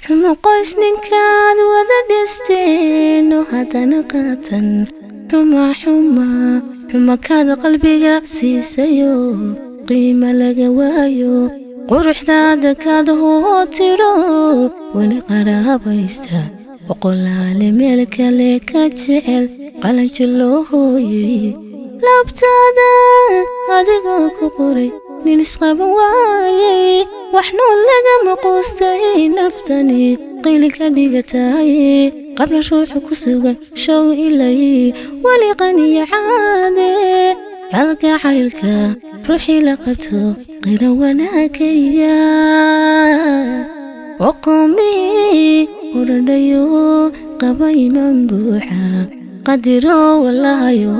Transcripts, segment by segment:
Xumo qoys ninkaad wada dhisteeno haddana qaatan, xuma xuma xuma kaad qalbiga siisayo, qiima laga waayo quruxdaada kaad hoo tidho, weli qaraabaysta boqolaale meel kale ka jecel qalanji loo hooyey. Laabtaada adigoo ku qoray nin isqaban waayey, wax nool lagama quustay naftani qiili ka dhigataye. Qabla ruuxu ku sugan show ilay weli qaniya caade, kalgacaylka ruuxii la qabto qira wanaagaya, waqoomihii odhadhayo qaba iman buuxa. Qadiro walahayo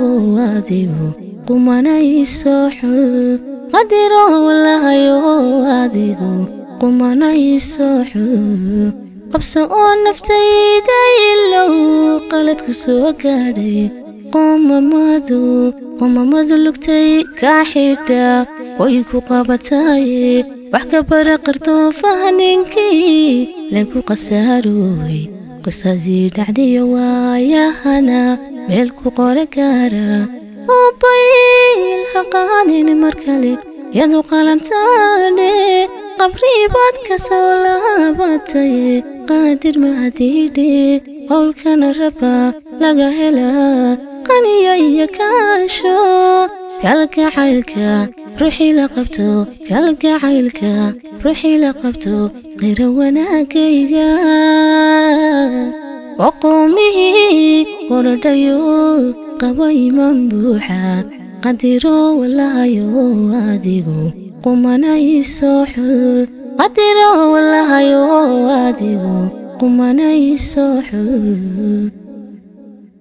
adigu qumanayso xul, qadiro walahayo adigu qumanayso xul. Qabso oo naftayda ilow qaladku soo gaadhay, qoomamadu qoomamadu lugtay kaa xidha way ku qabataye. Wax ka bara qardoofaha ninkii lagu khasaaroobay, qisadii dhacdiyo waayahana meel ku qora gaara oo bayl ha qaadin mar kale yadu qalantaadhe. Qabrii baad ka soo laabatay qaadir mahadiidhe, qowlkana raba laga helaa qaniyo iyo kaasho. Kalgacaylka ruuxii la qabto, kalgacaylka ruuxii la qabto qira wanaagayga, waqoomihii korodhayo qaba iman buuxa. Qadiro walahayo adigu qumanayso xul, qadiro walahayo adigu qumanayso xul.